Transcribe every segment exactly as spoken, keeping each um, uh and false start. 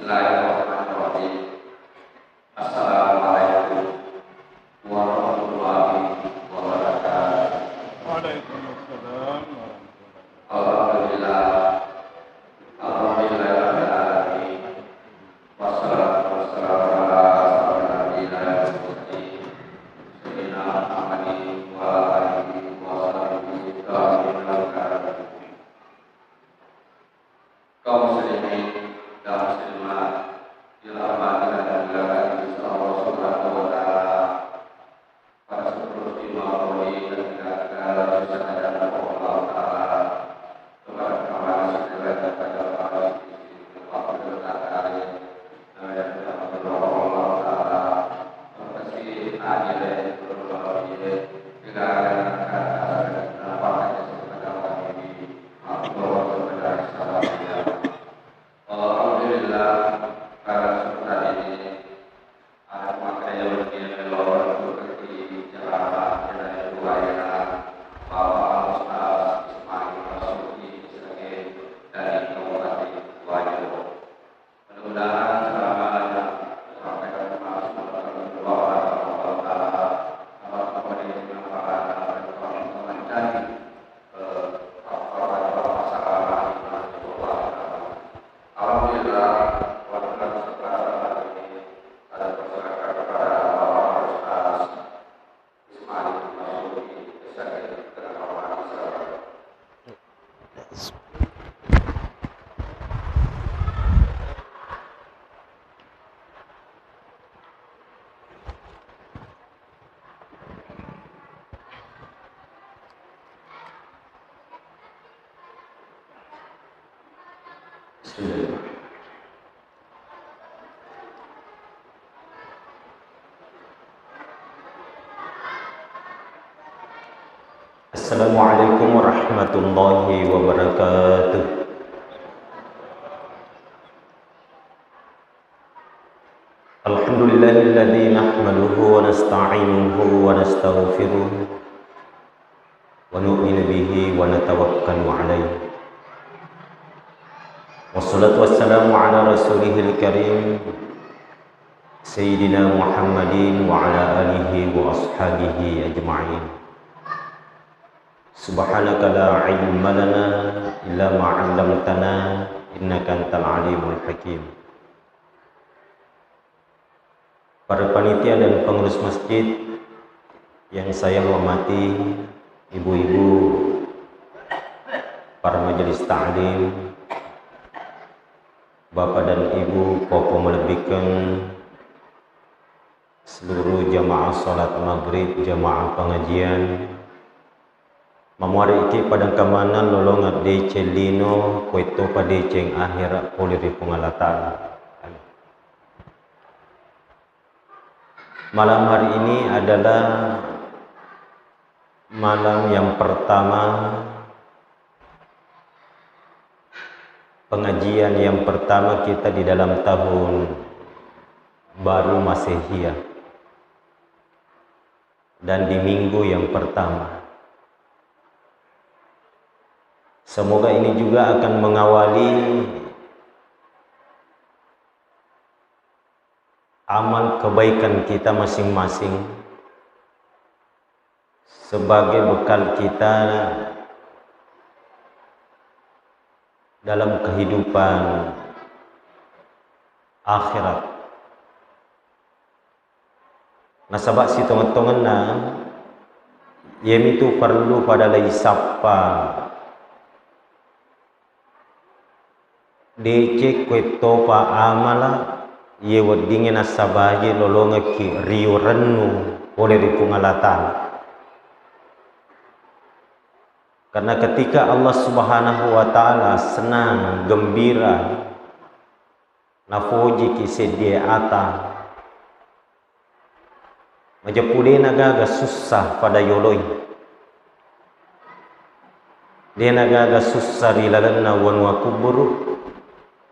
Bismillahirrahmanirrahim. Assalamualaikum warahmatullahi wabarakatuh. Waalaikumsalam warahmatullahi wabarakatuh. Alhamdulillah. Alhamdulillahirabbil alamin. Wassalatu wassalamu ala asyrafil anbiya'i wal mursalin, sayyidina Muhammadin wa ala alihi wa sahbihi wa sallam. Kaum muslimin dan muslimat dirahmati dan dimuliakan oleh Allah Subhanahu wa taala. Pada sepuluh lima menit dan tiga kali sehari Allah Taala kepada kami segera kepada para sisi waktu dan kali. Alhamdulillah, pada kesempatan ini, ada maka yang lebih melo untuk di ceramah dari buaya Bapak Ustaz Ismail Marzuki dari Kabupaten Buaya. Mudah-mudahan ceramah yang disampaikan Mas Muhammad Abdullah Rahimahullah Ta'ala dapat memberi manfaat dan mencari, eh, apa-apa masalah. Alhamdulillah, pada kesempatan ini, saya persilakan kepada Bapak Ustaz Ismail Marzuki, S K, dengan hormat. Bismillah. Assalamualaikum warahmatullahi wabarakatuh. Alhamdulillahilladzi nahmaduhu wa nasta'inuhu wa nastaghfiruh. Wa nu'minu bihi wa natawakkalu alaih. Wassalatu wassalamu ala rasulihil karim, Sayyidina Muhammadin wa ala alihi wa ashabihi ajma'in. Subhanaka la ilma lana illa ma 'allamtana, innaka antal alimul hakim. Para panitia dan pengurus masjid yang saya hormati, ibu-ibu, para majelis taklim, bapak dan ibu, popo malebbikeng, seluruh jamaah salat maghrib, jamaah pengajian, mamuare'ki pada engkamaneng lolongeng deceng lino, koettopa deceng akhera pole ri Puang Allah Ta'ala. Malam hari ini adalah malam yang pertama, pengajian yang pertama kita di dalam tahun baru Masehiyah dan di minggu yang pertama. Semoga ini juga akan mengawali amal kebaikan kita masing-masing sebagai bekal kita dalam kehidupan akhirat. Nasaba sitongeng-tongenna, iyemitu parellu pada leisappa deceng koettopa amala, iye weddingnge nasaba iye lolongekki rio rennu pole ri Puang Allah Ta'ala. Karena ketika Allah Subhanahu wa Ta'ala senang, gembira, nafojiki seddie ata, majeppu de nagaga sussa pada yoloi. De nagaga sussa ri lalenna wanua kuburu,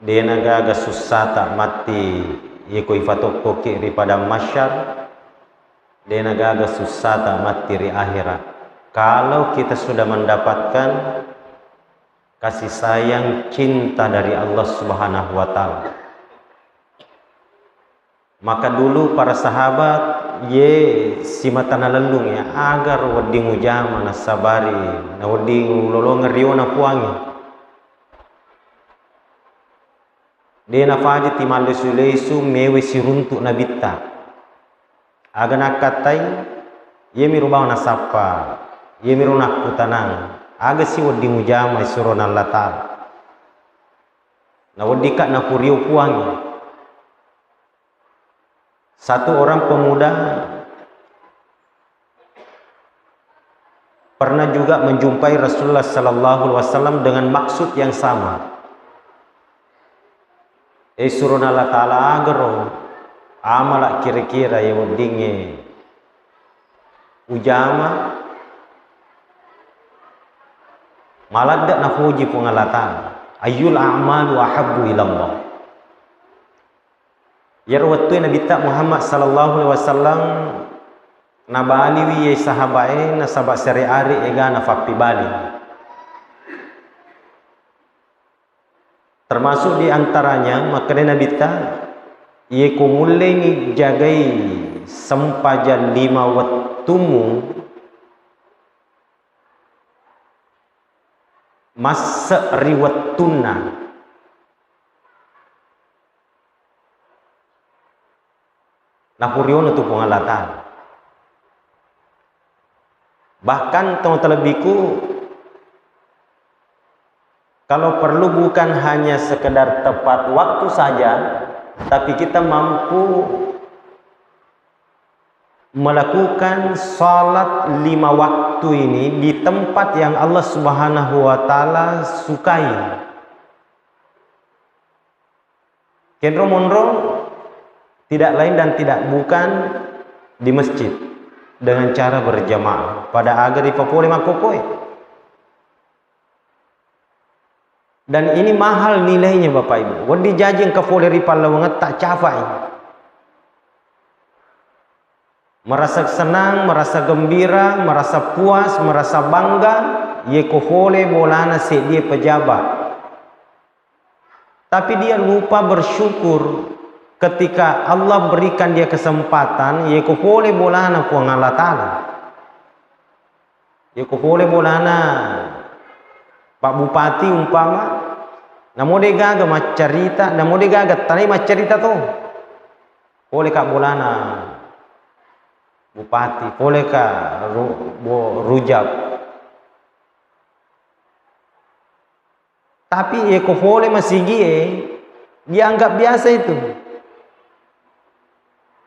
de nagaga sussata matti iko ifatokkoki ri padang mahsyar, de nagaga sussata matti ri akhirat. Kalau kita sudah mendapatkan kasih sayang, cinta dari Allah Subhanahu wa Ta'ala, Maka dulu para sahabat, ye simata nalellung ya, agar wedding ujama nasabari, na wedding ulolongeng riona Puangnge. De nafaji timallesu-lesu mewe siruntuk nabitta. Aga nakkattai, yemiro bawang nasappa, yemiro nakkutanang, aga si wedding ujama surona Allah Ta'ala. Na weddikka napurio Puangnge. Satu orang pemuda pernah juga menjumpai Rasulullah sallallahu alaihi wasallam dengan maksud yang sama. Eh, surona Allah Ta'ala, agaro amala kira-kira ya weddingnge ujama, maladde napoji Puang Allah Ta'ala. Ayyul a'malu ahabbu ilallah. Iyaro wettue Nabitta Muhammad sallallahu alaihi wasallam nabaliwi ye sahabae nasaba sereari egana fappibali. Termasuk di antaranya makkeda Nabitta, ye ko mullengi jagai sempajang lima wettummu, masse ri wettunna. Napuriono tu Puang Allah Ta'ala. Bahkan tau talebbiku, kalau perlu bukan hanya sekedar tepat waktu saja, tapi kita mampu melakukan salat lima waktu ini di tempat yang Allah Subhanahu wa Ta'ala sukai. Kenro monro tidak lain dan tidak bukan di masjid dengan cara berjamaah. Pada aga ripapole makkokkoe. Dan ini mahal nilainya, Bapak Ibu. Wedding jaji engka fole ri pallawangetta, cafai. Merasa senang, merasa gembira, merasa puas, merasa bangga, ye ko fole bolana seddie pejabat. Tapi dia lupa bersyukur ketika Allah berikan dia kesempatan, ye ko fole bolana Puang Allah Ta'ala. Ye ko fole bolana Pak Bupati umpama, namo de gaga maccarita, namo de gaga tanai maccarita to. Fole ka bolana Bupati, fole ka Ru-, Bo-, Rujab. Tapi ye ko fole masigie, dianggap biasa itu.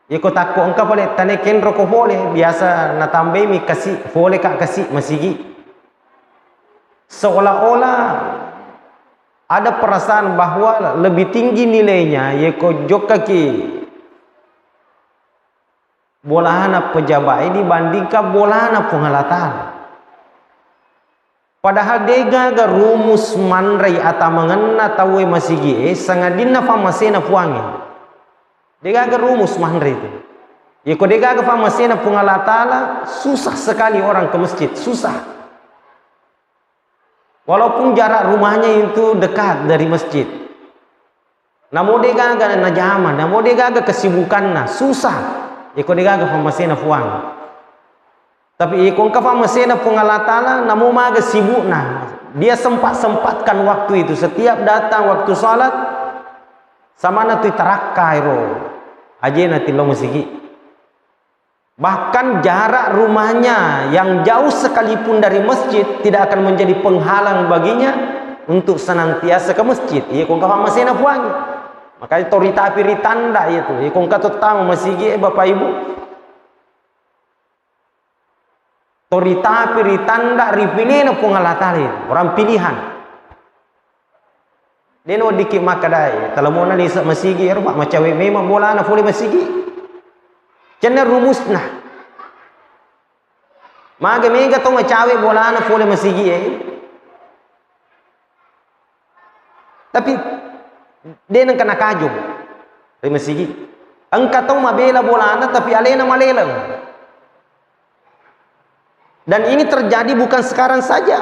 Ye ko takko engka pale tane kenro ko fole, biasa natambaimi kasi, fole ka kasi masigi. Seolah-olah ada perasaan bahwa lebih tinggi nilainya ye ko jokkaki bolana pejabat ini dibandingkan bolana Puang Allah Ta'ala. Padahal degaga rumus manrei atamangenna tauwe masigie, sangadinna fammasena Puangnge. Degaga rumus manrei itu. Yeko degaga fammasena Puang Allah Ta'ala, susah sekali orang ke masjid, susah. Walaupun jarak rumahnya itu dekat dari masjid. Namo degaga najama, namo degaga kesibukanna, susah. Yeko degaga fammasena Puang. Tapi yeko engka fammasena Puang Allah Ta'ala, namo maga sibukna. Dia sempat-sempatkan waktu itu. Setiap datang waktu salat, samana tu tarakka ero. Ajena tillo masigi. Bahkan jarak rumahnya yang jauh sekalipun dari masjid tidak akan menjadi penghalang baginya untuk senantiasa ke masjid. Iya, ko engka fammasena Puang. Makanya tori tapi ritanda itu. Iya, ko engka tottama masigi, eh, Bapak Ibu. Tori tapi ritanda ripilena Puang Allah Ta'ala itu. Orang pilihan. Dena weddikki makkedae, talamona lise masigi ero, Pak, macawe memang bolana fole masigi. Cenne rumusna. Maga mega to macawe bolana fole masigi e. Tapi dena engka nakajong ri masigi. Engka to mabela bolana tapi alena maleleng. Dan ini terjadi bukan sekarang saja.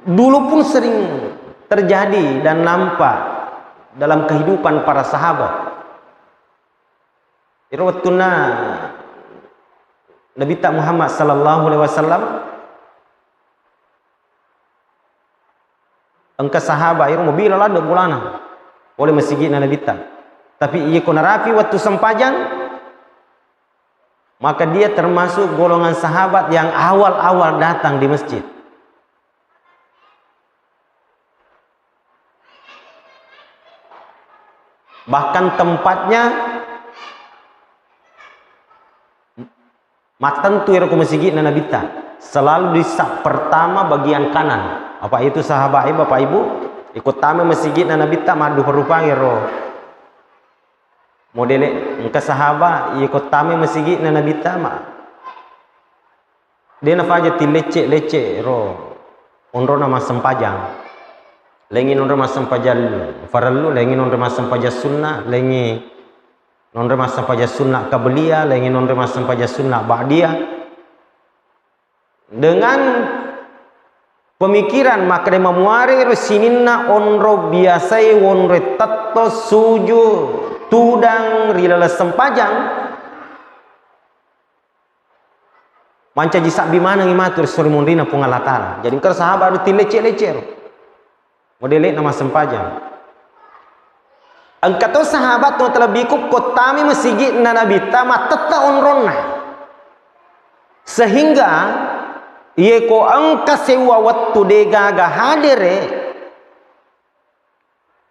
Dulu pun sering terjadi dan nampak dalam kehidupan para sahabat. Iro wettunna Nabitta Muhammad sallallahu alaihi wasallam, engka sahabat iro mobila ladde bolana pole masigi'na Nabitta. Tapi iya ko narapi wettu sempajang, maka dia termasuk golongan sahabat yang awal-awal datang di masjid. Bahkan tempatnya mattentu ero ko masigi'na Nabitta, selalu di saf pertama bagian kanan. Apa itu sahabat, eh, Bapak Ibu, ikut tame masigi'na Nabitta maddupa-rupang ero modele. Engka sahabat, iya ko tame masigi'na Nabitta ma De nafaja tillecce-lecce ro onrona massempajang. Lengi nonro massempajang farellu, lengi nonro massempajang sunna, lengi nonro massempajang sunna qabliyah, lengi nonro massempajang sunna ba'diyah. Dengan pemikiran makkeda mamuare ro sininna onro biasae wonro tetto sujud tudang ri laleng sempajang, mancaji sabbi manengngi matu ri sori monrina Puang Allah Ta'ala. Jadi engka sahabat ro tillecce-lecce ro modele'na massempajang. Engka to sahabat to talebbiku kottami masigi'na Nabitta mattetta onronna. Sehingga iye ko engka sewwa wettu degaga hadere,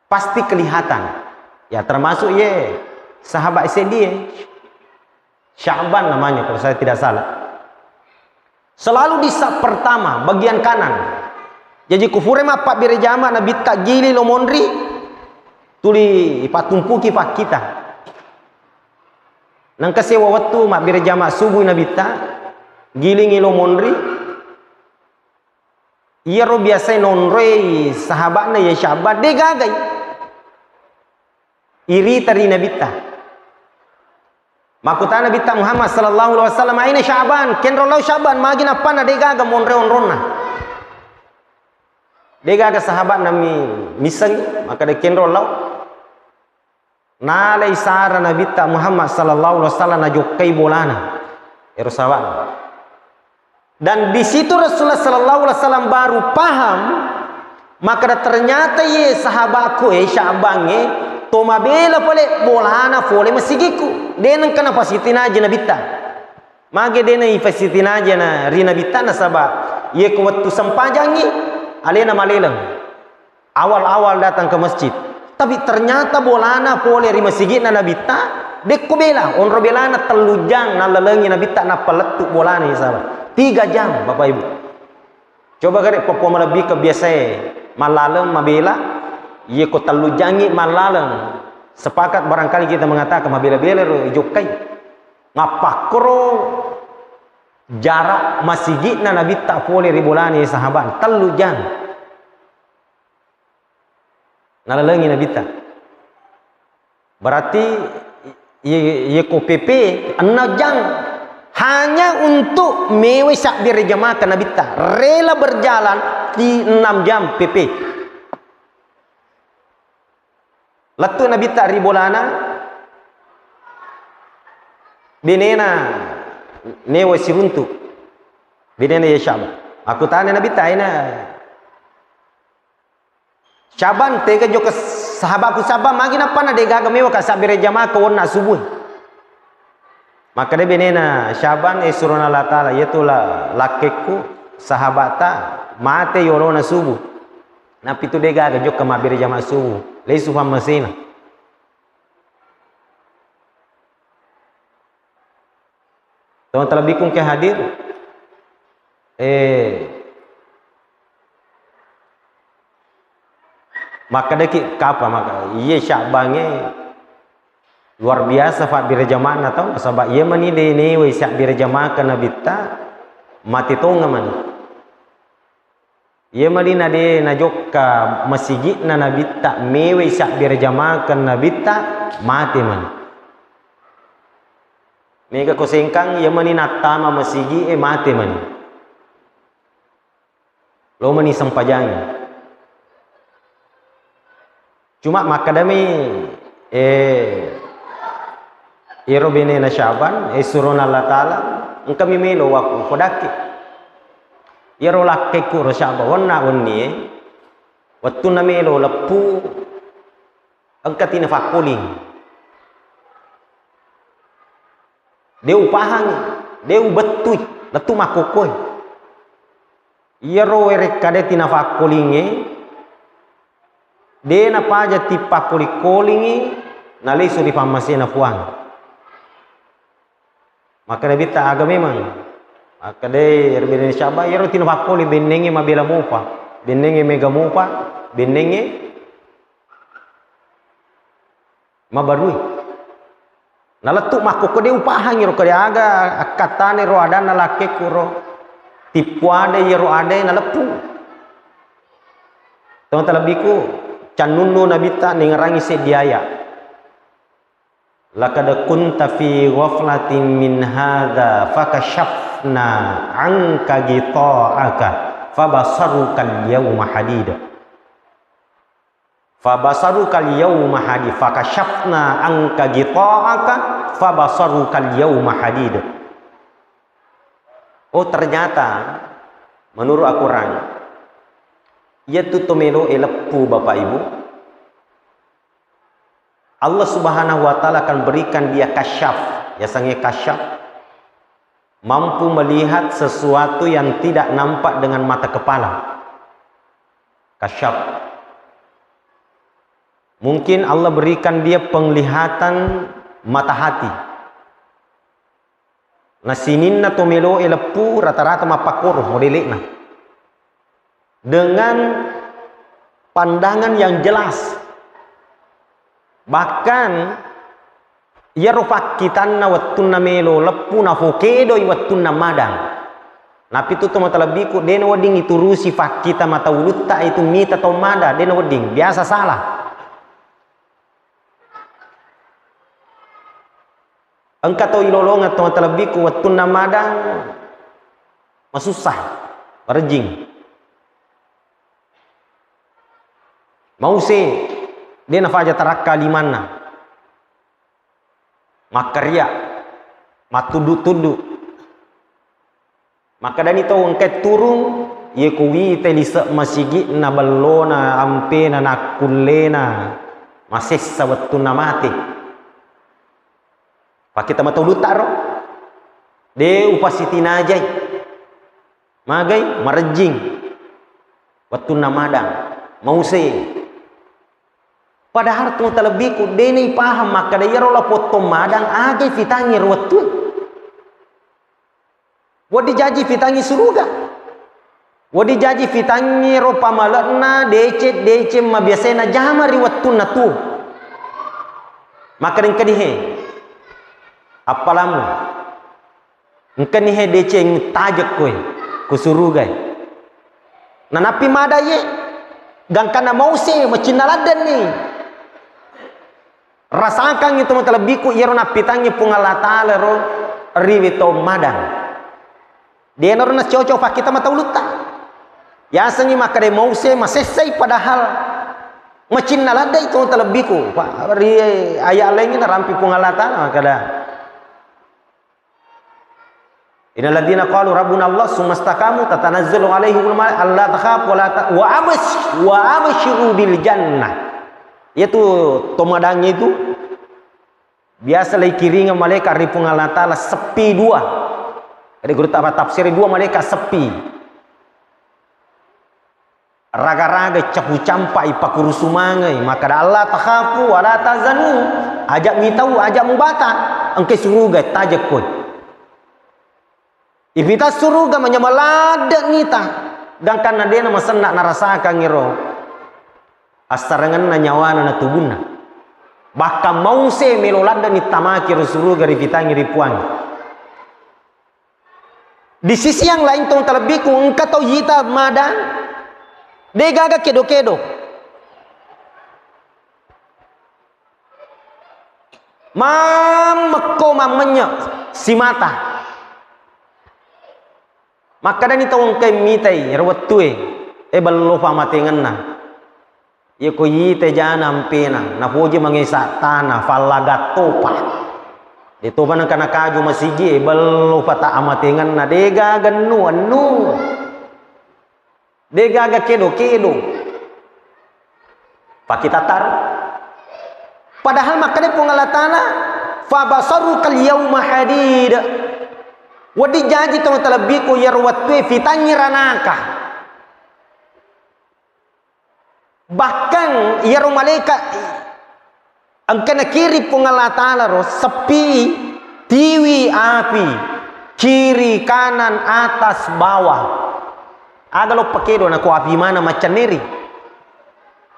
pasti kelihatan. Ya, termasuk ye sahabat seddi, Sya'ban namanya kalau saya tidak salah. Selalu di saf pertama, bagian kanan. Jaji kufure mappabbere jama Nabitta gili lo monri, tuli ipattumpuki pakkita. Nengka sewa wettu mabbere jama subuh Nabitta, gilingi lo monri, Iyaro biasae nonroi sahaba'na iya Sya'ban, de gagai. Irita ri Nabitta. Makkutana Nabitta Muhammad sallallahu alaihi wasallam, "Aina Sya'ban?" Kenro lao Sya'ban, magi nappanna de gaga monre onronna. De gaga sahaba'na mi-, missengi, makkeda kenro lao. Nalai sara Nabitta Muhammad sallallahu alaihi wasallam najokkai bolana. Ero sahaba'na. Dan di situ Rasulullah sallallahu alaihi wasallam baru paham, makkeda ternyata ye sahabatku, eh, Sya'ban, eh, to mabela pole bolana pole masigiku. De nengka napasitinaji Nabitta. Mage de naifasitinajana ri Nabitta, nasaba iye ko wettu sempajangngi, alena maleleng. Awal-awal datang ke masjid. Tapi ternyata bolana pole ri masigi'na Nabitta, dekko bela, onro belana tellu jang nallalengi Nabitta nappa lettu bolana, ya sahabat. Tiga jam, Bapak Ibu. Coba gare papua malebbi ke biasae mallaleng mabela, iye ko tellu jangngi mallaleng. Sepakat barangkali kita mengatakan mabela-bela ro jokkai. Mappakkoro jarak masigi'na Nabitta pole ri bolana sahabat, tellu jang. Nalalengi Nabitta. Berarti ye, ye ko P P enneng jang hanya untuk mewe sabbere jamaah ke Nabitta. Rela berjalan di enam jam P P. Lettu Nabitta ri bolana, benena newa siruntu. Benena ya Sya'ban. Makkutana Nabitta, aina Sya'ban, tega jokka sahabatku Sya'ban, magi nappanna de gaga mewa ka sabbere jamaah ke wonna subuh. Makkeda benena Sya'ban, eh, surona Allah Ta'ala, iyatu la-, lakkekku, sahabatta, mate yolona subuh. Napitu de gaga jokka mabbere jamaah subuh. Leisu fammasena. Tau talebbiku engka hadir, eh, makkedaki kapa maka, iye Sya'bangnge luar biasa fabbere jamaahna tau, nasaba iye mani de newai sabbere jamaah ke Nabitta, mate tonga mani. Iye mani na de najokka masigi'na Nabitta, mewai sabbere jamaah ke Nabitta, mate mani. Mega ko Sengkang, iye mani nattama masigi'e, mate mani. Lo mani sempajangi. Cuma makkedami, eh, Iyaro benena Syaban, eh, surona Allah Ta'ala, engkami melo wakku, kodakki. Iyaro lakkekku ro Syaban, wonna wennie, wettunna melo leppu, engka tina fakkoling. De upahangi, de ubettui, lettu makkokkoe. Iyaro werekkade tina fakkolingnge, de napaja tippakkoling-kolingngi, nalesu ri pammasena Puang. Makkeda Nabitta, aga memang? Makkeda, "Eh, ri benena Syaban, iyaro tina fakkoling bennengnge mabela mopa, bennengnge mega mopa, bennengnge mabarui." Nalettu makkokko, de upahangi ro, kede aga akkattane ro adanna lakkekku ro, tippu ada iyaro adae naleppu. Tau talebbiku, cannunnu Nabitta ningerangi seddi aya. "Laqad kunta fi ghaflatin min hadza fakasyafna anka ghita'aka fabasarukal yauma hadid." Fabasarukal yauma hadid, fakasyafna anka ghita'aka, fabasarukal yauma hadid. Oh, ternyata menurut Al-Quran, iyatu to melo e leppu, Bapak Ibu, Allah Subhanahu wa Ta'ala akan berikan dia kasyaf, yasangnge kasyaf, mampu melihat sesuatu yang tidak nampak dengan mata kepala. Kasyaf. Mungkin Allah berikan dia penglihatan mata hati. Na sininna to meloe leppu rata-rata mappakkoro modele'na. Dengan pandangan yang jelas. Bahkan iyaro fakkitanna wettunna melo leppu nafokedoi wettunna madang. Napitu to matalebbiku, de nawedding iturusi fakkita mata ulutta itu mita tau mada, de nawedding, biasa salah. Engka tau ilolongeng to matalebbiku wettunna madang masussa, marejjing. Mause, de nafaja tarakka limanna. Makkaria, mattuddu-tuddu. Makkedani tau engkae turung, iye kuwite lise masigi'na, bellona, ampena, nakkullena, masessa wettunna mate. Pakkita mata ulutta ro. De upasitinajai. Magai marejjing. Wettunna madang, mause. Padahal to talebbiku, de naipahang makkeda iyaro lapong to madang agai fitangngi ro wettue. Wedding jaji fitangngi suruga. Wedding jaji fitangngi ro pamale'na deceng-deceng mabiasae najama ri wettunna tuo. Makkeda engkani he, appalamu. Engkani he deceng tajekkoe, ku surugae. Nanappi mada iye, gangkanna mause, macinna laddenni. Rasakangngi to matalebbiku iyaro nappitangngi Puang Allah Ta'ala ro ri wettu madang. Denaro nacocok pakkita mata ulutta. Yasengngi makkeda mause masessai padahal macinna laddai to matalebbiku. Pa-, ri ayat laingnge narampi Puang Allah Ta'ala makkeda, "Innalladzina qalu rabbuna Allah tsumma istaqamu tatanazzalu alaihimul malaikatu alla takhafu wa la ta-, wa absy-, wa absyiru bil jannah." Iyatu to madangnge itu biasa leikiringeng malaika ri Puang Allah Ta'ala seppi dua. Jadi guru ta-, tafsir dua malaika seppi. Raga-raga capu-campa ipakurusumangei, makkeda, "Alla takhafu wa la tahzanu." Aja mitau, aja mubata. Engke suruga tajekko. Ipita suruga manyama ladde nita, gangkanna dena masenna narasakangngi ro assarangenna nyawana na tubunna. Bahkan mause melo ladde ni tamaki ro suruga ripitangngi ri Puang. Di sisi yang lain, tong talebbiku, engka tau yita madang, degaga kedo-kedo. Mammekko mammenye simata. Makkedani tau engkai mitai ro wettue, e bello pamatengenna. Iyako yita jana ampena, napoji mangesa tana, fallagattopa. De topa nengka nakaju masigi e, bello pata amatengenna, de gaga ennu-ennu. De gaga kedo-kedo. Pakkitattaro. Padahal makkeda Puang Allah Ta'ala, "Fabasarukal yauma hadid." Wedding jaji tau talebbiku iyaro wettue fitangngi ranaka. Bahkan iyaro malaika engka nakiri Puang Allah Ta'ala ro, seppi, tiwi api, kiri, kanan, atas, bawah. Aga lo pakedo nako api mana maccenneri.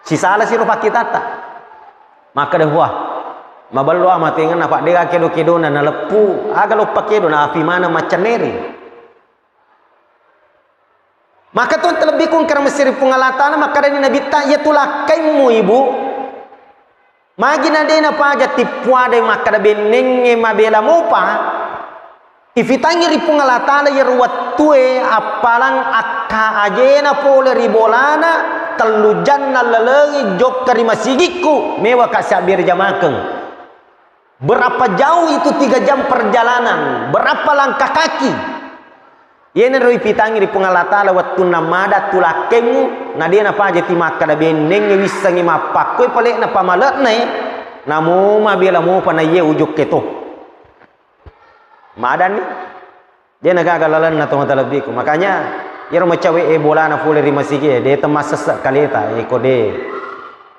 Sisala siro pakkitatta. Makkeda, "Wah, maballo amatengenna, Pak, de kedo-kedona naleppu. Aga lo pakedo na api mana maccenneri." Maka tu terlebih kung kermesiri Puang Allah Ta'ala, makkadani Nabitta, "Iya tu lakkaimmu, Ibu. Magi na de napaja tippuadai makkada bennengnge mabela mopa, ifitangngi ri Puang Allah Ta'ala iyaro wettue appalang akka ajena pole ri bolana, tellu janna lalengi jokka ri masigikku, mewaka siabbere jamakeng." Berapa jauh itu tiga jam perjalanan? Berapa langkah kaki? Iyanaro ipitangngi ri Puang Allah Ta'ala wettunna mada tulakkemu, na de napaja ti makkada bennengnge wissengngi mappakkoi pale'na pamale'na e, namo mabela mopa na iye ujokke to. Madani? De nagaga lalenna to matalebbiku. Makanya, iyaro macawe e bolana pole ri masigi e, de temmassesse kaleta, e ko de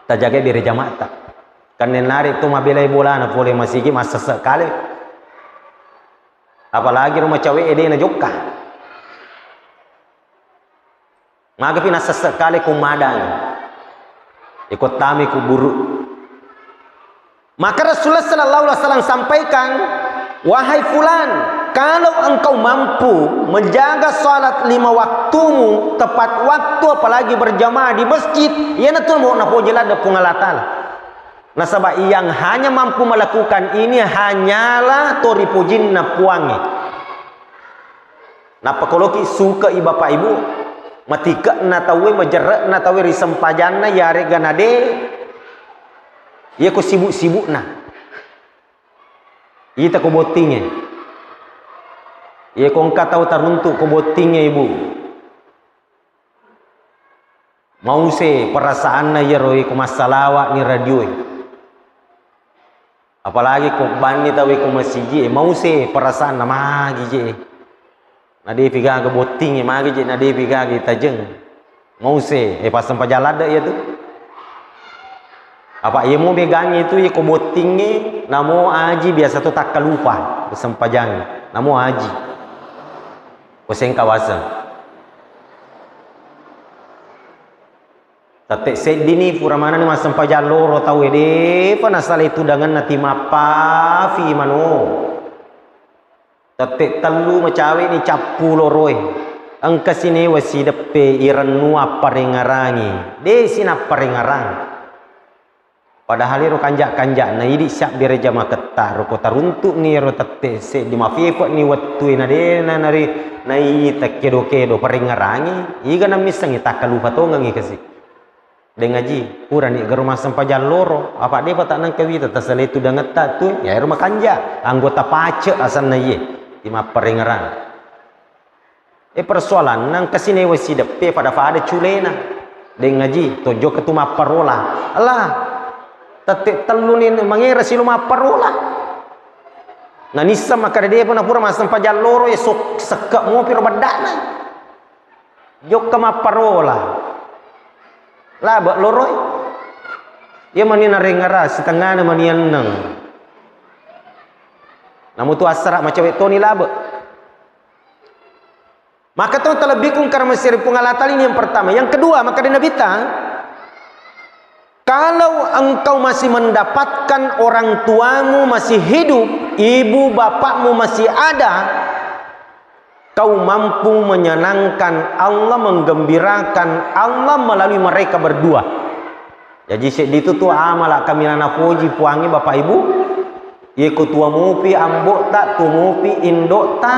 tajagai bere jama'ta. Kannennari tu mabelai bolana pole masigi massesse kale. Apalagi ro macawe e de najokka. Magapi nassesse kale ko madang. Iko tami kuburu. Maka Rasulullah sallallahu alaihi wasallam sampaikan, "Wahai fulan, kalau engkau mampu menjaga salat lima waktumu tepat waktu, apalagi berjamaah di masjid, iyanatu mau napoji ladde Puang Allah Ta'ala." Nasaba yang hanya mampu melakukan ini hanyalah to ripojinna Puangnge. Nappa koloki suke'i Bapak Ibu, matike'na tauwe, majerre'na tauwe ri sempajanna, yarega nade, iya ko sibuk-sibukna. Ita ko bottingnge. Iya ko engka tau taruntu ko bottingnge, Ibu. Mause perasaanna iyaro iko massalawa'ni radioe. Apalagi ko banni tauwe ko masigi e, mause perasaanna magi je. Na depi gaga botting e, magi je, na depi gaga itajeng. Mause, e, passempajang ladde iya tu. Apa iya mo megangi tu, iya ko botting e, namo aji biasa tu takkalupa, passempajang. Namo aji. Ko sengka waseng. Tette seddini pura manenni massempajang loro tauwe, depa nasalai tudangenna timappafi mano. Tette tellu macaweni cappu loroe. Engka sinewa sideppe irennu apparengngerangi. De sinapparengngerang. Padahal ero kanja-kanja'na idi siabbere jamaketta ro ko taruntu'ni ero tette seddi mafefe'ni wettue na de na nari naita kedo-kedo parengngerangi, iga nammissengngi takkalupa tongengngi kasi. Deng aji, purani garo massempajang loro, apa depa ta nengka wita tasalai tudangetta tu, ya ero makanja, anggota pace asenna iye, timapparengngerang. E, persoalanna engka sinewa sideppe pada-pada culena. Deng aji, tojokka tu mapparola. Alah, tette telluni mangera silo mapparola. Nanissa makkada depa napura massempajang loro, ya sok-, sekke mopi ro beddana. Jokka mapparola. Labe loroi. Iya mani narengngara, sitengngana mani enneng. Namutu assara macawe toni labe. Maka tau talebbiku engka ri Puang Allah Ta'ala, ini yang pertama. Yang kedua, makkeda Nabitta, kalau engkau masih mendapatkan orang tuamu masih hidup, ibu bapakmu masih ada, kau mampu menyenangkan Allah, menggembirakan Allah melalui mereka berdua. Jaji seddi tu, tu amala kaminang napoji Puangnge, Bapak Ibu. Iye ko tua mupi ambo'ta, tua mupi indo'ta,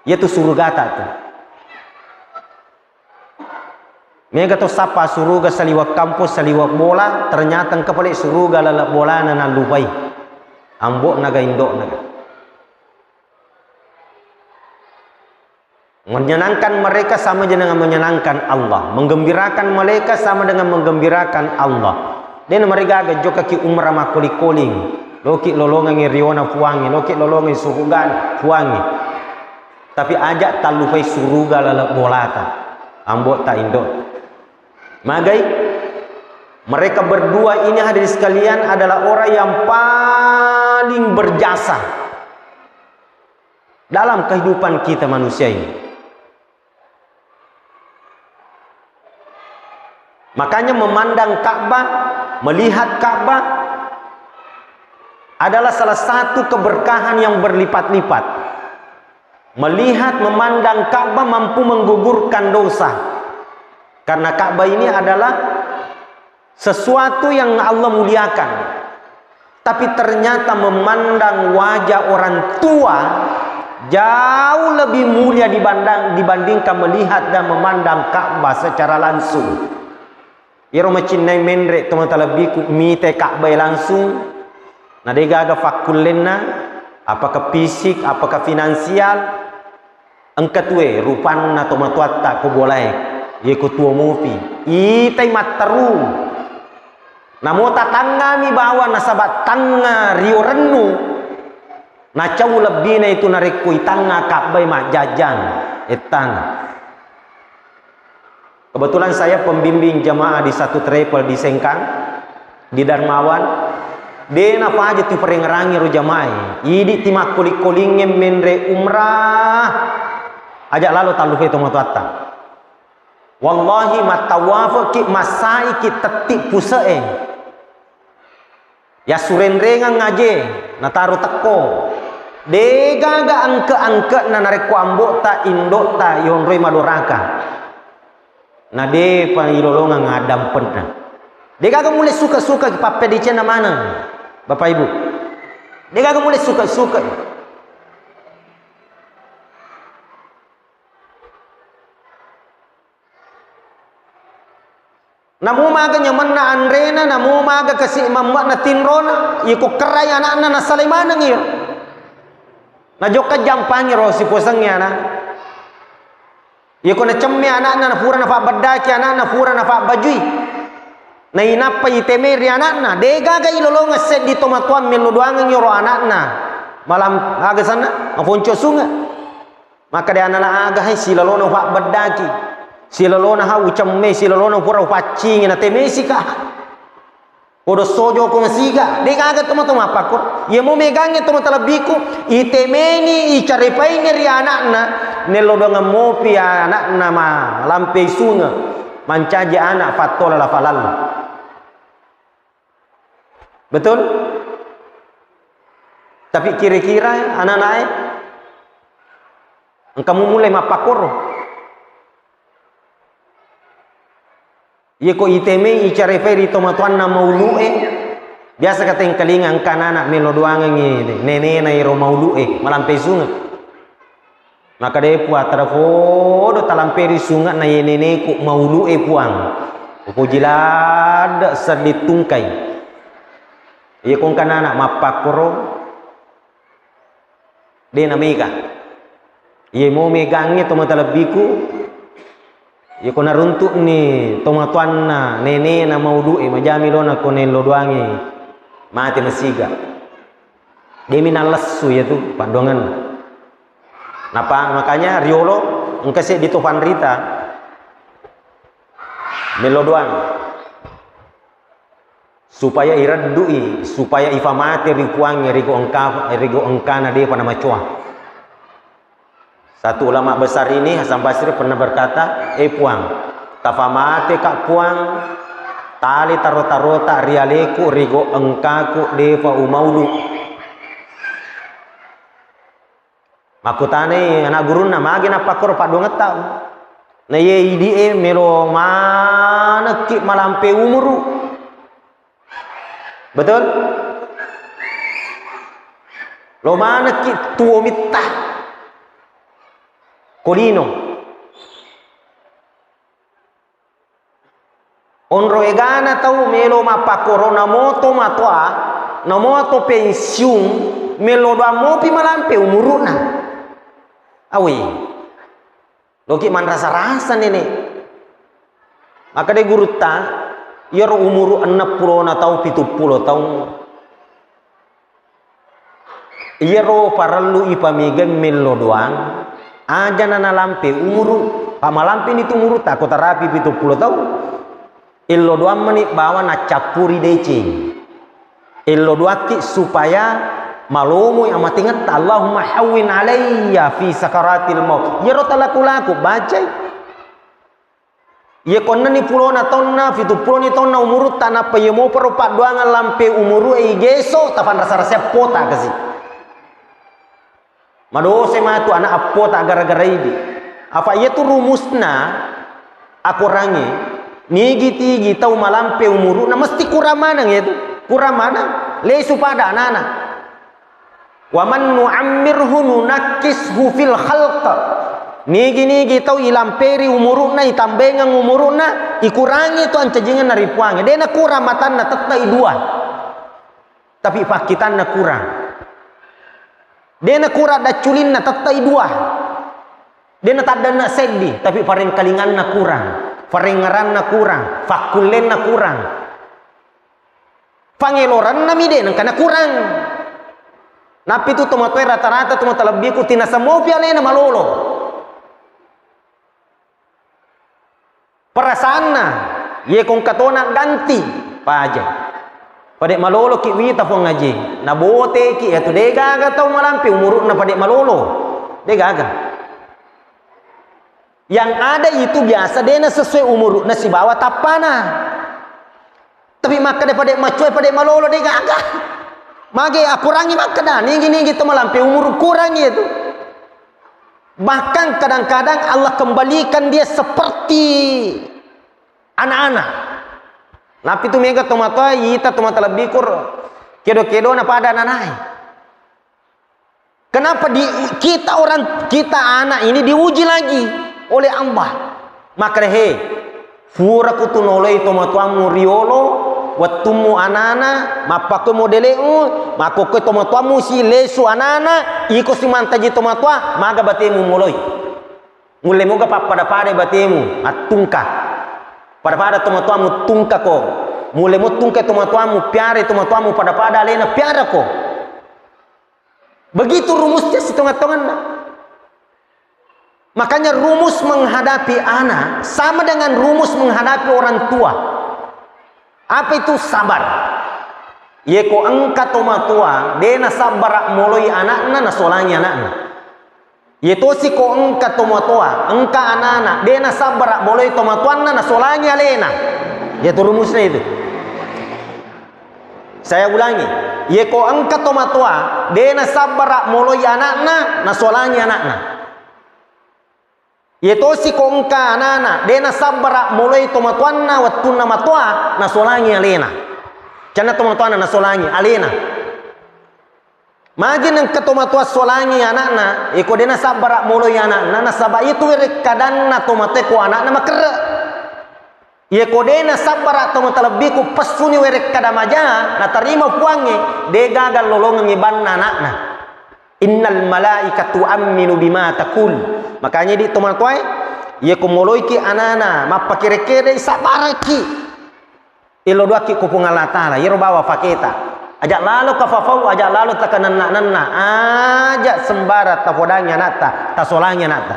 iya tu surugata tu. Mega to sappa suruga saliweng kampong, saliweng bola, ternyata engka pale suruga laleng bolana nallupai. Ambo'naga, indo'naga. Menyenangkan mereka sama dengan menyenangkan Allah. Menggembirakan mereka sama dengan menggembirakan Allah. Dena marigaga jokaki umrah makkoling-koling. Loki lolongengi riona Puangnge, loki lolongengi surugana Puangnge. Tapi aja tallupai suruga laleng bolata. Ambo'ta, indo. Magai, mereka berdua ini, hadirin sekalian, adalah orang yang paling berjasa dalam kehidupan kita manusia ini. Makanya memandang Ka'bah, melihat Ka'bah adalah salah satu keberkahan yang berlipat-lipat. Melihat, memandang Ka'bah mampu menggugurkan dosa. Karena Ka'bah ini adalah sesuatu yang Allah muliakan. Tapi ternyata memandang wajah orang tua jauh lebih mulia dibandang-, dibandingkan melihat dan memandang Ka'bah secara langsung. Iyaro macinnai menre tomatoa lebbiku, mitai Ka'bah langsung, na degaga fakkullenna, apakah fisik, apakah finansial, engka tuwe rupanna tomatoatta ko bolae, ye ko tuo mopi, itai matteru. Namo tatangngami bawang nasaba tangnga rio rennu, nacau lebbina itu narekko itangnga Ka'bah majjajjang ettana. Kebetulan saya pembimbing jamaah di satu travel di Sengkang, di Darmawan. De napaja tu parengerangi ro jamaah. Idi ti makkoling-kolingnge menre umrah. Aja lalo tallupai tomatoatta. Wallahi, mattawafeki, massaiki tetti puse'e. Yassurenrengeng aje, nataro tekko. Degaga angke-angke'na narekko ambo'ta, indo'ta yonroi madoraka. Na depa ilolongeng addampenna. Degaga mulle suka-suka pappedecenna maneng, Bapak Ibu. Degaga mulle suka-suka. Namo maga nyamenna anrena, namo maga kasi mamme'na tinrona, iko kerrai ana'na nasalai maneng iyo. Najokka jampangi ro sipuasengnge ana'. Iko nacemme ana'na, napura nafabbeddaki ana'na, pura nafabbajui. Nainappa itemeri ana'na, degaga ilolongeng seddi tomatoang mello doangeng iyaro ana'na. Malam aga sanna, maponco sunge. Makkeda anana, aga hai silalona ufabbeddaki, silalona ha ucemme, silalona pura upaccingi, natemesika. Podo sojoko masiga, degaga tomatoa mappakkoro. Iyamo megangnge tomatoa lebbiku, itemeni, icarepaini ri ana'na, nello doangeng mopi ana'na malampei sunge, mancaji ana fattola lafalallu. Betul? Tapi kira-kira ananae engka mumulai mappakkoro. Iyako itemei icarefai ri tomatoanna maulu'e, biasa katengkalinga engka anana melo doangengngi nenena ero maulu'e malampe sunge. Makkeda, "E Puang, tarafodo talamperi sunge'na ye neneku maulu'e, Puang. Upoji ladde sedding tungkai." Iya ko engka anana mappakkoro, de namega. Iya mo megangnge tomatoa lebbiku, iya ko naruntu'ni tomatoanna nenena maulu'e, majami lona ko nello doangi mate masiga. Demi nallessu iyatu paddoangenna. Napa makanya riolo engka seddi to panrita mello doang supaya ireddui, supaya ifamate ri Puangnge rigo engka, rigo engkana depa namacoa. Satu ulama besar ini, Hasan Basri, pernah berkata, "E Puang, tafamateka Puang, tali taro-tarota ri aleku rigo engkaku depa umaulu." Makkutanai ana gurunna, "Magi nappakkoro paddoangetta?" Na iye idi'e melo manekki malampe umuru. Betul? Lo manekki tuo mitta ko lino. Onro egana tau melo mappakkoro, namo tomatoa, Namo to pensiun, mello doang mopi malampe umuru'na. Awei. Loki manrasa-rasa, Nenek. Makkeda gurutta, iyaro umuru enneng pulona taung, pitung pulo taung, iyaro parellu ipamegeng mello doang, ajana nalampe umuru, pa malampeni tu umurutta, ko tarapi pitung pulo taung. Ello doang meni bawang naccappuri deceng. Ello doakki supaya malomoi amatengetta. Allahumma hawwin alayya fi sakaratil maut. Iyaro talaku-laku, bacai. Iya ko ennenni pulona taunna, pitung puloni taunna umurutta, nappa iya moparo paddoangeng lampe umuru e igeso, tafanrasa-rasai appota kasi. Madose matu anak appota gara-gara idi. Apa iyatu rumusna akorangnge, nigi-tigi tau malampe umuru'na mesti kurang maneng iyatu. Kurang maneng, lesu pada anana. Wa man nu'ammirhu nunakkishu fil khalq. Nigi-nigi tau ilamperi umuru'na, itambengeng umuru'na, ikurangi tu ancajingenna ri Puangnge. De nakurang matanna, tettai dua. Tapi pakkitanna kurang. De nakurang dacculinna, tettai dua. De nataddanna seddi, tapi parengkalinganna kurang, parengngeranna kurang, fakkullenna kurang. Pangelorennami de nengka nakurang. Nappi tu tomatoae rata-rata tomatoa lebbiku tinaseng mopi alena malolo. Perasaanna, iye ko engka tona ganti, paja. Pade maloloki wita Puang Aji, naboteki iyatu de gaga tau malampe umuru'na pade malolo. De gaga. Yang ada itu biasa de nasesuai umuru'na sibawa tappana. Tapi makkeda pade macoe, pade malolo, de gaga. Mage akurangi makkeda, nigi-nigi to malampe umuru kurangi itu. Bahkan kadang-kadang Allah kembalikan dia seperti anak-anak. Nappi tu mega tomatoa, ita tomatoa lebbi kur kedo-kedona pada ananae. Kenapa di, kita orang, kita anak ini diuji lagi oleh Allah? Makkeda, he, pura kutu noloi tomatoammu riolo, wettummu anana, mappakko modele'mu, makkokko tomatoammu si lesu anana, iko si mantaji tomatoa, maga batemu moloi. Mulle moga pappada-pada batemu, attungka. Pada-pada tomatoammu tungkako. Mulle mo tungka tomatoammu, piara tomatoammu, pada-pada alena piarako. Begitu rumusnya sitonga-tonganna. Makanya rumus menghadapi anak sama dengan rumus menghadapi orang tua. Apa itu sabar? Yeko engka tomatoa, de nasabbara moloi anakna, nasolangi anakna. Yetosi ko engka tomatoa, engka anana, de nasabbara moloi tomatoanna, nasolangi alena. Yetu rumusna itu. Saya ulangi, yeko engka tomatoa, de nasabbara moloi anakna, nasolangi anakna. Yetosi ko engka anana, de nasabbara moloi tomatoanna wettunna matoa, nasolangi alena. Canna tomatoanna nasolangi alena. Magi nengka tomatoa solangi anakna, iko de nasabbara moloi anakna, nasaba itu werekkadanna tomatoa ko anakna makerre. Yeko de nasabbara tomatoa lebbiku pessuni werekkada maja natarima Puangnge, de gaga lolongengngi banna anakna. Innal malaikatu tu'minu bima taqul. Makanya di tomatoae, yeko moloiki anana mappakere-kere, sabaraki. Elo doakki ko Puang Allah Taala, yero bawa faketa. Aja lalo kafafau, aja lalo takanenna-nenna, aja sembarang tapodangi anatta, tasolangi anatta.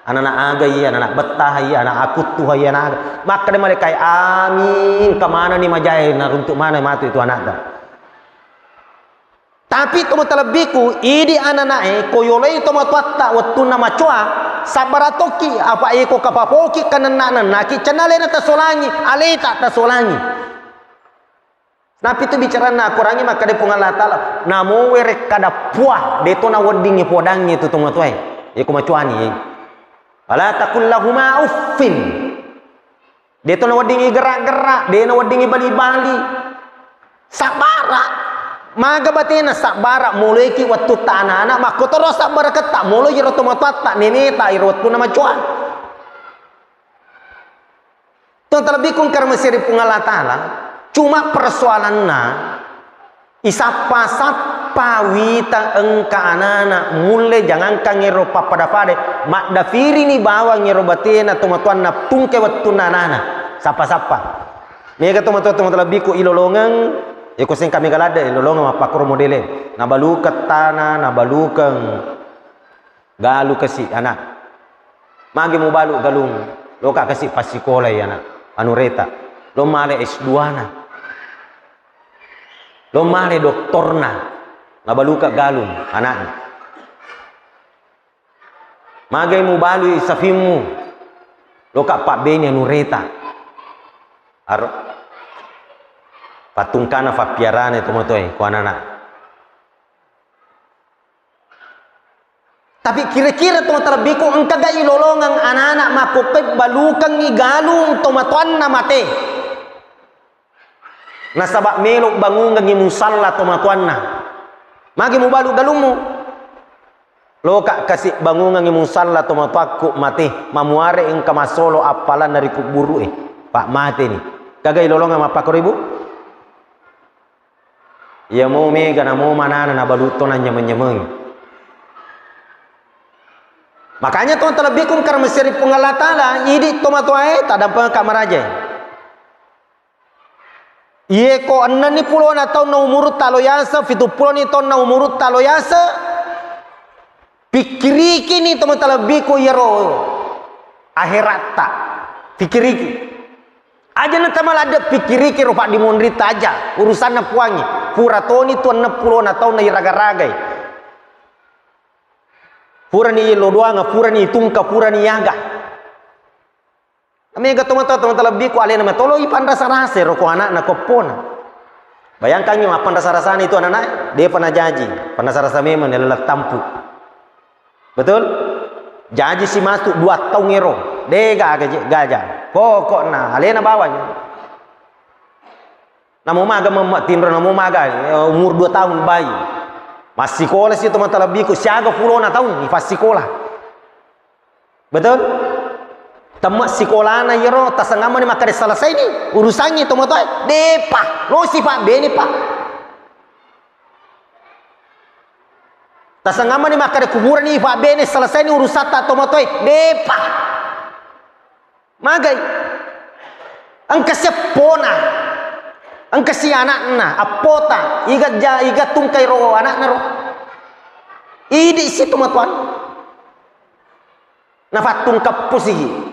Anana aga iya, anana bettaha iya, anana akuttuha iya, anana aga. Makkeda malaikat, amin, kamanani majae, naruntuk mana matu itu anatta. Tapi tomatoa lebbiku, idi ananae, ko yolai tomatoatta wettunna macoa, sabbara tokki, apa iko kapapoki kanenna-nennaki, cenna alena tasolangi, aleta tasolangi. Napi tu bicaranna akurangi makkeda Puang Allah Taala, namo werekkada pua, deto naweddingi podangi tu tomatoae. Iko macoani. Wala taqul lahuma uffin. Deto naweddingi gerak-gerak, de naweddingi bali-bali. Sabbara. Maga batena sabbara, moloiki wettutta anana, makkotoro sabbaraketta, moloi ro tomatoatta, neneta, iro wettunna macoa. Tong talebbiku engka ri Puang Allah Taala, cuma persoalanna, Isappa-sappa wita engka anana, mulle jangangkang ero pappada-pada, maddafirini bawang ero batena tomatoanna tungke wettunna anana. Sappa-sappa. Mega tomatoa-tomatoa lebbiku ilolongeng, eko sengka mega ladde ilolongeng mappakoro modele. Nabalukeng tana, nabalukeng galu kasi anak. Magi mubalu galung, loka kasi passikolai anak, anureta. Lo male S dua na. Lo male doktorna, nabaluka galung anakna. Magai mubalui safimmu, loka pabbeni anureta. Aro. Pattungkana fappiarana tomatoe ko anana. Tapi kira-kira tomatoa lebbiku engka ga ilolongeng anana makkokkoe balukengngi galung tomatoanna mate. Nasaba melo bangungengngi musalla tomatoanna. Magi mubalu galummu? Loka kasi bangungengngi musalla tomatoakku mate, mamuare engka masolo appalanna ri kubburu'e. Pak mateni. Kaga ilolongeng mappakoro ibu? Iya mo mega na mo manana na balu to na nyameng-nyameng. Makanya to talebbiku engka ri Puang Allah Taala, idi tomatoae tadampengka marajae. Iye ko ennenni pulona taunna umurutta lo yase, fitu puloni taunna umurutta lo yase, pikkirikini tomatoa lebbiku iyaro aheratta. Pikkiriki. Aja na tamaladde pikkiriki ro paddimonritta aja, urusanna Puangnge. Pura toni tu enneng pulona taunna iraga-ragai. Purani yello doanga, purani itungka, purani yaga. Mega tomatoa, tomatoa lebbiku alena matolo ipanrasa-rasa ro ko anakna ko eppona. Bayangkangngi mappanrasa-rasana itu anakna, depa najaji, panrasa-rasa memang nalella tampu. Betul? Jaji si masuk dua taung ero, de gaga je-, gaja. Pokokna alena bawang. Namo maga memma tinro, namo maga, eh, umur dua tahun bayi. Massikola si tomatoa lebbiku siaga pulona taung ifassikola. Betul? Temma sikolana iyaro, tasengammani makkeda selesai ni urusangngi tomatoae. Depa, lo sipa bene pa. Tasengammani makkeda kuburani ifa bene selesai ni urusatta tomatoae. Depa. Magai. Engka seppona. Engka si anakna, appota. Iga ja-, iga tungkai ro anakna ro. Idi si tomatoae. Nafattungkappusi.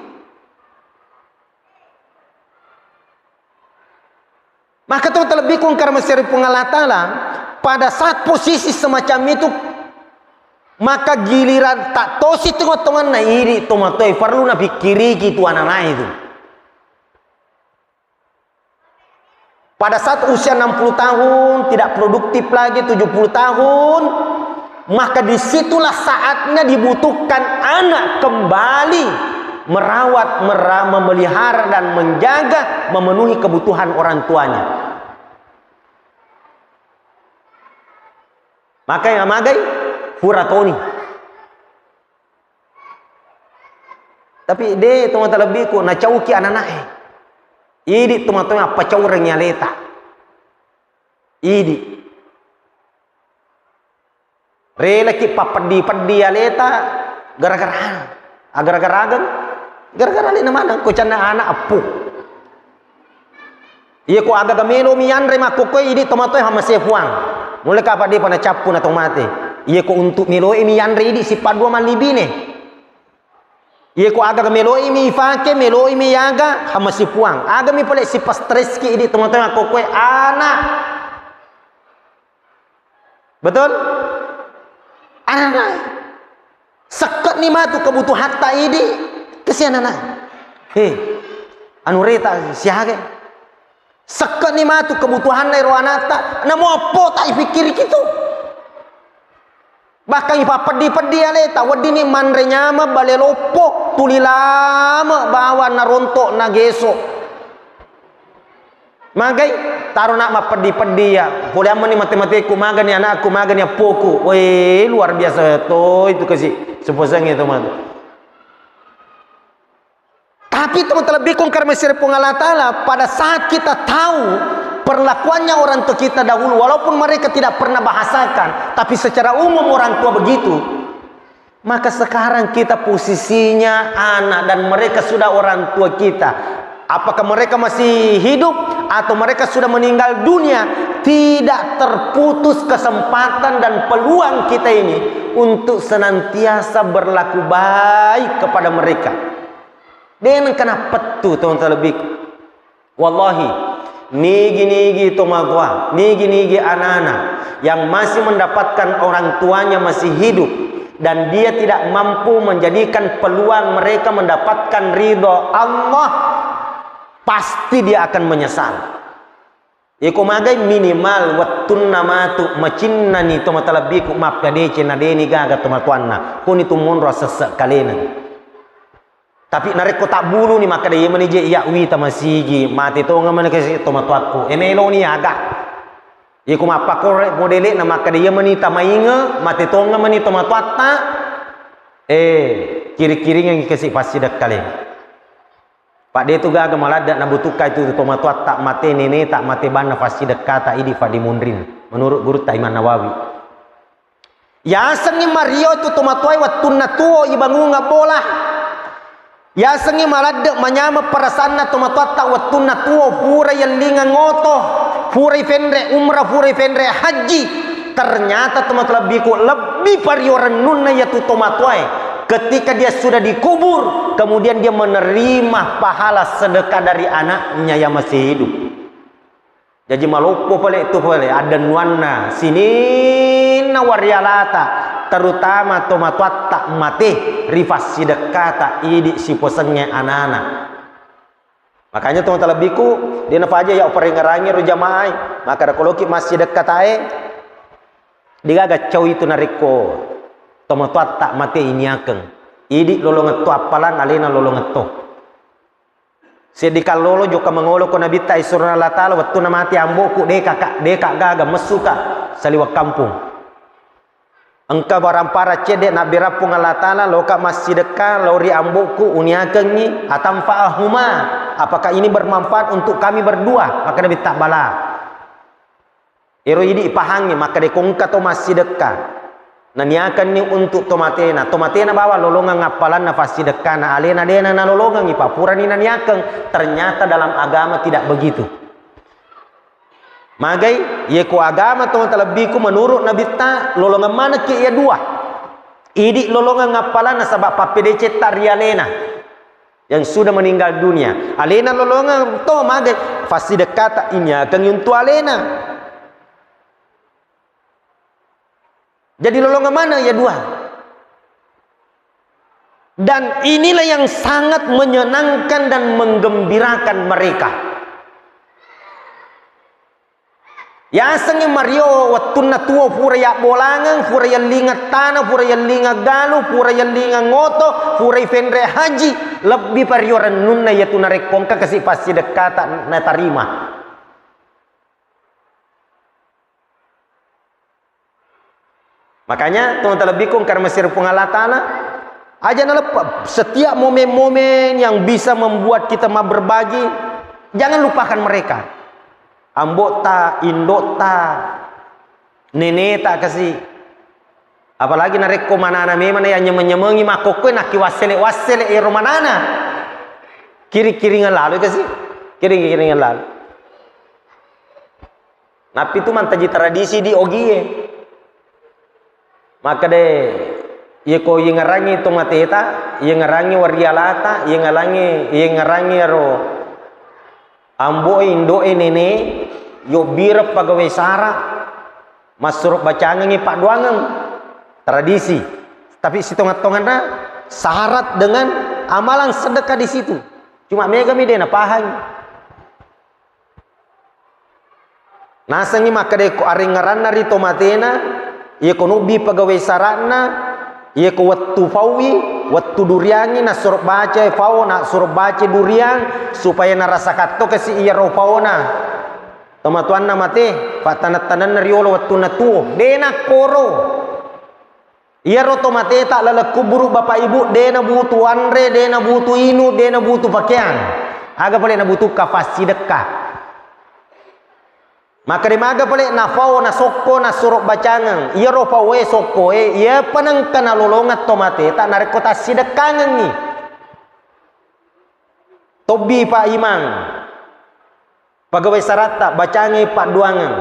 Maka to talebbiku engka ri Puang Allah Taala, pada saat posisi semacam itu, maka giliran tak tosi tengah-tengahna idi tomatoe perlu napikkiriki tu ananae itu. Pada saat usia enam puluh tahun, tidak produktif lagi, tujuh puluh tahun, maka disitulah saatnya dibutuhkan anak kembali merawat, mera-, memelihara, dan menjaga, memenuhi kebutuhan orang tuanya. Maka yang magai, pura toni. Tapi de tomatoa lebbiku, nacauki ananae. Idi tomatoa mappacaurengngi aleta. Idi. Relaki pappeddi-peddi aleta gara-gara anu. Agara-gara ageng, gara-gara alena maneng ko canna anak eppu. Iye ko agaga melo mi yanre makkokkoe idi tomatoe hammase Puang. Mulle kapa depa nacappu na to mate. Iye ko untuk meloe mi yanre idi sipaddua mallibine. Iye ko agaga meloe mi ifake, meloe mi yaga, hammase Puang. Aga mi pale sipastreski idi tomatoe makkokkoe anak. Betul? Anak. Sekke'ni matu kebutuhatta idi, kesian anak. He, anu reta siaga. Sekke'ni matu kebutuhanna ero anatta, namo appota ipikkiriki tu. Bahkan ipappeddi-peddi aleta, weddini manre nyameng bale loppo, tuli lame bawang narontok nageso. Magai, taro nak mappeddi-peddi ya. Poleammeni mate-mateku, magani anakku, magani appoku. Woi, luar biasa to itu kasi seposangnge to matu. Tapi teman terlebih kong karena Puang Allah Ta'ala, pada saat kita tahu Perlakuannya orang tua kita dahulu, walaupun mereka tidak pernah bahasakan, tapi secara umum orang tua begitu. Maka sekarang kita posisinya anak dan mereka sudah orang tua kita. Apakah mereka masih hidup atau mereka sudah meninggal dunia? Tidak terputus kesempatan dan peluang kita ini untuk senantiasa berlaku baik kepada mereka. Dengan kenapa tuh, teman-teman lebih? Wallahi, nigi-nigi tomatoa, nigi-nigi anana yang masih mendapatkan orang tuanya masih hidup dan dia tidak mampu menjadikan peluang mereka mendapatkan ridho Allah, pasti dia akan menyesal. Iko magai minimal wettunna matu macinnani tomatoa lebbiku mappedece na deni gaga tomatoanna, kuni tu monro sesse kalena. Tapi narekko tabbuluni makkeda, "Iya mani je iya wita masigi, mate tonga mani kasi tomatoakku." E, meloni aga. Iko mappakore modele'na makkeda, "Iya mani tamainge, mate tonga mani tomatoatta." Eh, kiri-kiringengi kasi passidekkaleng. Pak de tu gaga maladde nabutukkai tu tomatoatta mate, neneta mate, banna fassidekkata idi fadimunrin. Menurut gurutta Imam Nawawi. Yasengngi mario tu tomatoae wettunna tuo ibangunga bola. Yasengngi maladde manyameng perasaanna tomatoatta wettunna tuo, pura yellingang oto, pura ifenre umrah, pura ifenre haji. Ternyata tomatoa lebbiku lebbi pario rennunna yatu tomatoae. Ketika dia sudah dikubur, kemudian dia menerima pahala sedekah dari anaknya yang masih hidup. Jaji maloppo pale tu pale addennuanna sininna warialata, terutama tomatoatta mate ri fassidekkata idi siposengnge anana. Makanya tomatoa lebbiku, de nafaja ya uparengerangi ro jamaai, maka da koloki massidekka tae, degaga cau itu narekko tomatoatta mate iniakeng. Idi lolongetto appalang, alena lolongetto. Seddi kallolo jokka mangolo ko Nabitta isurona Allah Ta'ala, wettunna mati ambo'ku, deka ka, deka gaga messuka saliweng kampung. Engka barang-barang cedde nabberappung Allah Ta'ala, loka massidekka lao ri ambo'ku, uniakengngi, atanfa'ahuma, apakah ini bermanfaat untuk kami berdua? Maka Nabitta bala. Ero idi ipahangngi makkeda ko engka to massidekka naniakenni untuk tomatena, tomatena bawang lolongeng appalanna fassidekkana, alena dena nalolongengi, pa purani naniakeng. Ternyata dalam agama tidak begitu. Magai, ye ko agama to talebbiku menurut Nabitta lolongeng manekki iya dua. Idi lolongeng appalanna saba pappedecetta ri alena yang sudah meninggal dunia. Alena lolongeng to mage fassidekkata iniakeng untu alena. Jadi lolongeng maneng ya dua. Dan inilah yang sangat menyenangkan dan menggembirakan mereka. Yasengngi mario wettunna tuo pura yabbolangeng, pura yellingeng tana, pura yellingeng galu, pura yellingeng oto, pura ifenre haji, lebbi pario rennunna yatu narekko engka kasi fassidekkata natarima. Makanya, teman terlebih kong karena masih Puang Allah Ta'ala, aja naleppa. Setiap momen-momen yang bisa membuat kita mau berbagi, jangan lupakan mereka. Ambo'ta, indo'ta, neneta kasi. Apalagi narekko manana memang yang nyemeng-nyemengi makkokkoe nakki wassele-wassele ero manana. Kiring-kiringan lalu kasi. Kiring-kiringan lalu. Nappi tu mantaji tradisi di ogie. Makkeda, iye ko yengerangi tomateta, yengerangi warialata, yengerangi, yengerangi ero ambo'e, indo'e, nene, yobbireng pegawai sara, massuro bacangengi paddoangeng, tradisi. Tapi sitonga-tonganna syarat dengan amalan sedekah di situ. Cuma megami de napahang. Nasengngi makkeda ko arengngeranna ri tomatena, iye ko nubbi pegawai sara'na, iye ko wettu faui, wettu duriangngi, nassuro baca fao, nassuro baca duriang, supaya narasakatto kasi iyaro faona. Tomatoanna mate, pattaneng-tanenna riolo wettunna tuo. De nakkoro. Iyaro tomateta laleng kuburu, Bapak Ibu, de nabutu anre, de nabutu inu, de nabutu pakeang. Aga pale nabutukka? Fassidekka. Makkeda maga pale nafau nasokko nasuro bacangeng. Iyaro faue sokkoe, iyapa nengka nalolongeng tomateta narekko tassidekkangengngi. Tobbi Pak Imang. Pegawai saratta, bacangi padduangeng.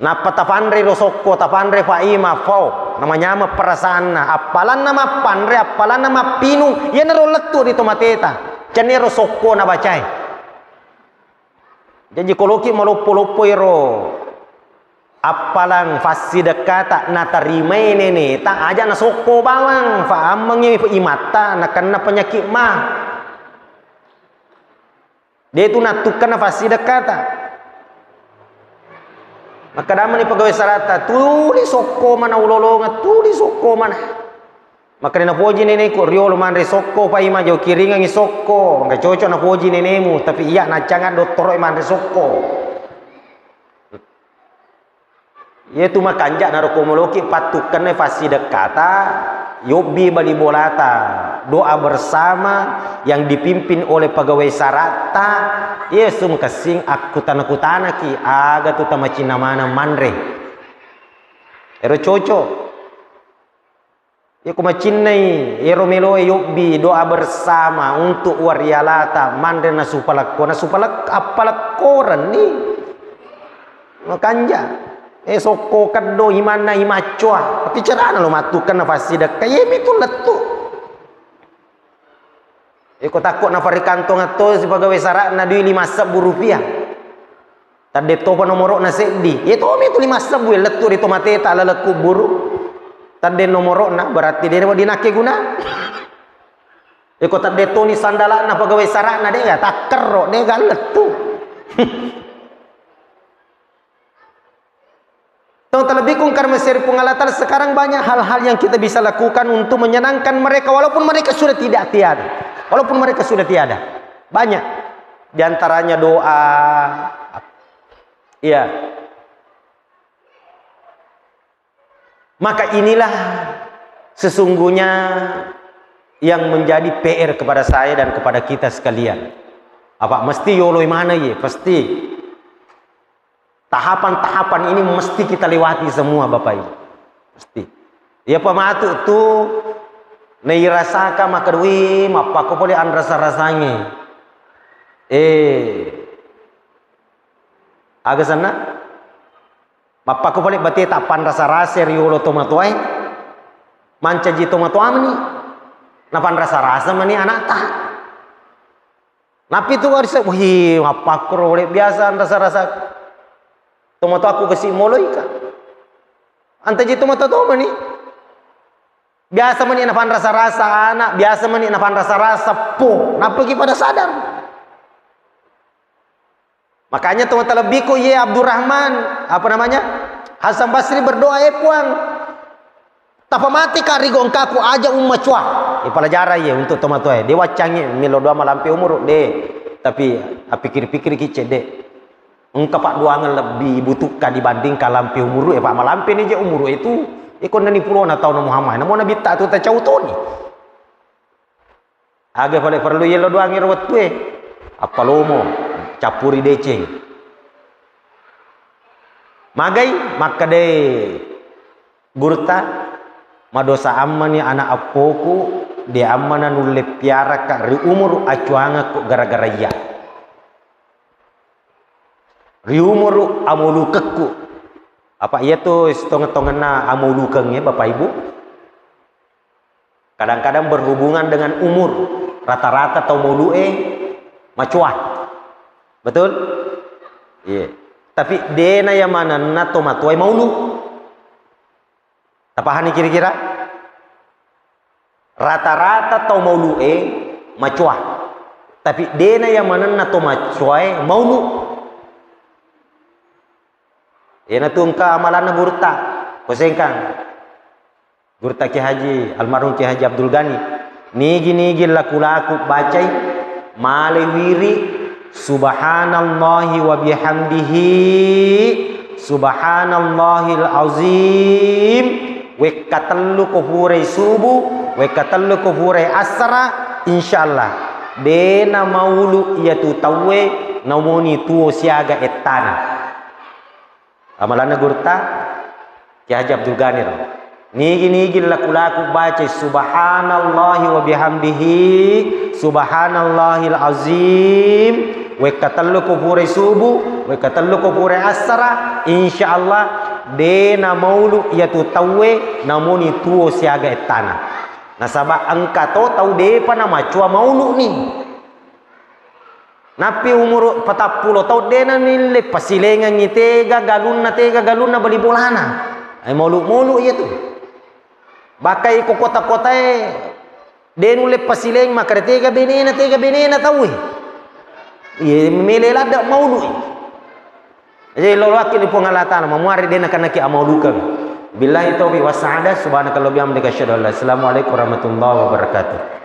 Nappa tapanre ro sokko, tapanre Pak Imang, fau. Namanyameng perasaanna. Appalanna mappanre, appalanna mappinung. Iyanaro lettu ri tomateta. Cenni ro sokko nabacae. Jaji ko loki maloppo-loppo ero appalang fassidekkata natarimai neneta, aja nasokko bawang, faammengngi imatta nakenna penyakit ma. De tu nattukkenna fassidekkata. Makkedamani pegawai saratta, tuli sokko mana ulolongeng, tuli sokko mana. Makkeda napoji neneku, riolo manre sokko, pai majau kiringengi sokko. Maka cocok napoji nenemu, tapi iya naccangeng dottoro manre sokko. Iyetu makanja narekko moloki pattukkenna fassidekkata, yobbi bali bolata, doa bersama yang dipimpin oleh pegawai saratta, iyesu makessing akkutana-kutanaki, aga tu tamacinna maneng manre. Ero cocok. Iyako macinnai, iyaro meloe yobbi doa bersama untuk warialata, manre nasupalekko, nasupalek-, appalekkorenni. Makanja. Eh, sokko keddo imanna imaccoa. Tapi carana lo mattukkenna fassidekka. Iyemitu lettu. Eko takko nafarikantongeng to sipagawe sara'na dui lima sebbu rupiah. Tadde topa nomoro'na seddi. Ye tomi tu lima sebbu lettu ri tomateta laleng kuburu. Tadde nomoro'na berarti de' wedding nakke guna. Eko tadde toni sandala'na pagawe sara'na de' ga takkerro, de' ga lettu. Teman terlebih kung karena seri Puang Allah Ta'ala, sekarang banyak hal-hal yang kita bisa lakukan untuk menyenangkan mereka, walaupun mereka sudah tidak tiada. Walaupun mereka sudah tiada. Banyak. Di antaranya doa. Iya. Maka inilah sesungguhnya yang menjadi P R kepada saya dan kepada kita sekalian. Apa mesti yoloi mana ye? Pasti. Tahapan-tahapan ini mesti kita lewati semua, Bapak Ibu. Mesti. Iya pamatu tu nairasaka makerui mappako pole anrasa-rasangi. Eh. Aga senna? Mappako pole bate tappanrasa-rasa riolo tomatoae. Mancaji tomatoa meni. Napanrasa-rasa meni anakta. Nappi tu warisa, wih, mappakkoro, wale biasa anrasa-rasa. Tomatoakku kasi moloi ka. Antaji tomatoa to mani. Biasa mani napanrasa-rasa anak, biasa mani napanrasa-rasa po. Nappa ki pada sadar. Makanya teman terlebih ko ye Abdurrahman, apa namanya? Hasan Basri berdoa, "Eh Puang, tapamati ka rigo engkaku aja umma cua." Eh, pelajaran ye untuk tomatoa, eh. De' waccangi melo doa malampe umuru, de'. Tapi appikir-pikir ki cedde'. Engka paddoangeng lebbi butukka dibandingkan lampe umuru, eh, pa malampe ni je umuru itu. Iko nani pulona tauna Muhammad, namo nabitta tu tacautoni. Aga pale perlu yello doang ero wettue? Appalomo, cappuri deceng. Magai, makkedai gurutta, madosa ammani anak appoku, de' ammana nulle piaraka ri umuru acuangekku gara-gara iya. Ri umuru amulukekku. Apa iya tu setengah-tengahna amulukengnge, Bapak Ibu? Kadang-kadang berhubungan dengan umur. Rata-rata tau maulu'e macoa. Betul? Iya. Tapi de'na iya manenna to matoae maulu. Tapahani kira-kira? Rata-rata tau maulu'e macoa. Tapi de'na iya manenna to macoae maulu. Iyana tu engka amalanna gurutta. Kosengkang. Gurutta Kiai Haji, almarhum Kiai Haji Abdul Ghani. Nigi-nigi laku-laku bacai, male wiri, subhanallahi wa bihamdihi, subhanallahil azim. Wekka tellu ko purai subuh, wekka tellu ko purai asara, insyaallah. De'na maulu iya tu tauwe, namoni tuo siaga ettana. Amalanna gurutta Kiai Haji Abdul Ghani ro. Nigi-nigi laku-laku baca subhanallahi wa bihamdihi, subhanallahil azim, wekka tellu ko pura subuh, wekka tellu ko pura assara, insyaallah de na maulu iyatu tauwe namuni tuo siaga ettana. Nasaba engka to tau depa namacua maulu ni. Nappi umuru patappulo taung dena nille pasilengengngi tega galunna, tega galunna bali bolana. Eh, maulu-maulu iya tu. Bakkai ko kota-kotae de nulle pasileng makkeda tega benena, tega benena tauwe. Iye mele ladde maulu. Jadi loloakki ni Puang Allah Ta'ala, mamuare de nakennaki amaulukeng. Billahi taufiq wassa'adah, subhanakallahumma bihamdika, asyhadu an la ilaha illa anta, astaghfiruka wa atubu ilaik. Assalamualaikum warahmatullahi wabarakatuh.